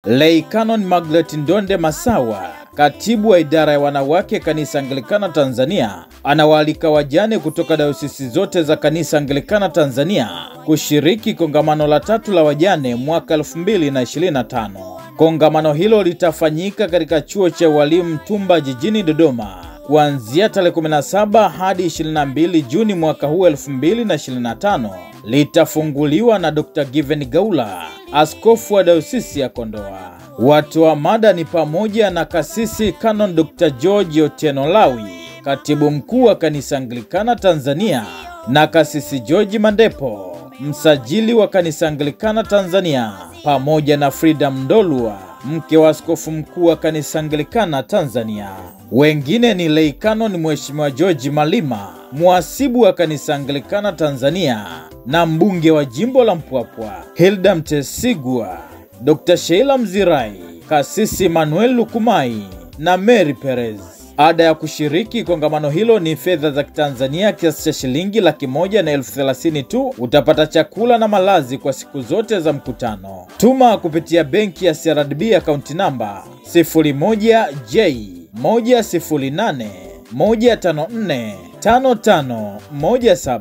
Lay Canon Margaret Ndonde Masawa, katibu wa idara ya wanawake Kanisa Anglikana Tanzania, anawaalika wajane kutoka dayosisi zote za Kanisa Anglikana Tanzania kushiriki kongamano la tatu la wajane mwaka 2025. Kongamano hilo litafanyika katika chuo cha walimu Mtumba jijini Dodoma kuanzia tarehe 17 hadi 22 Juni mwaka huu 2025. Litafunguliwa na Dr. Given Gaula, askofu wa dayosisi ya Kondoa. Watoa mada ni pamoja na kasisi Canon Dr. George Otieno Lawi, katibu mkuu wa Kanisa Anglikana Tanzania, na kasisi George Mandepo, msajili wa Kanisa Anglikana Tanzania, pamoja na Frida Mndolwa, mke wa askofu mkuu wa Kanisa Anglikana Tanzania. Wengine ni Lay Canon Mheshimiwa George Malima, muhasibu wa Kanisa Anglikana Tanzania na mbunge wa jimbo la Mpwapwa, Hilda Mtesigwa, Dr. Sheila Mzirai, Kasisi Manuel Lukumai na Mary Perez. Ada ya kushiriki kongamano hilo ni fedha za Kitanzania kiasi cha shilingi 130,000 tu. Utapata chakula na malazi kwa siku zote za mkutano. Tuma kupitia benki ya CRDB akaunti namba 01J 108 154 5517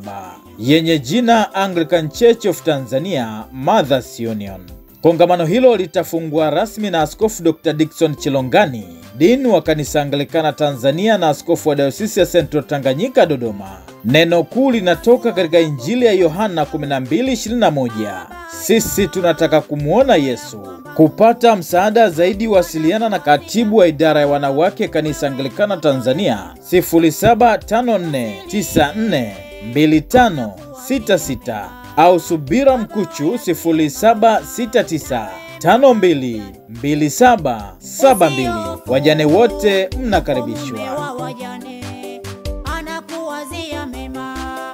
yenye jina Anglican Church of Tanzania Mothers Union. Kongamano hilo litafungua rasmi na Askofu Dr. Dickson Chilongani, Dean wa Kanisa Anglikana Tanzania na askofu wa Dayosisi ya Central Tanganyika Dodoma. Neno kuu linatoka katika Injili ya Yohana 12:21. Sisi tunataka kumuona Yesu. Kupata msaada zaidi, wasiliana na katibu wa idara ya wanawake Kanisa Anglikana Tanzania 0754942566 au Subira Mkuchu 0769522772. Wajane wote mnakaribishwa. Wajane.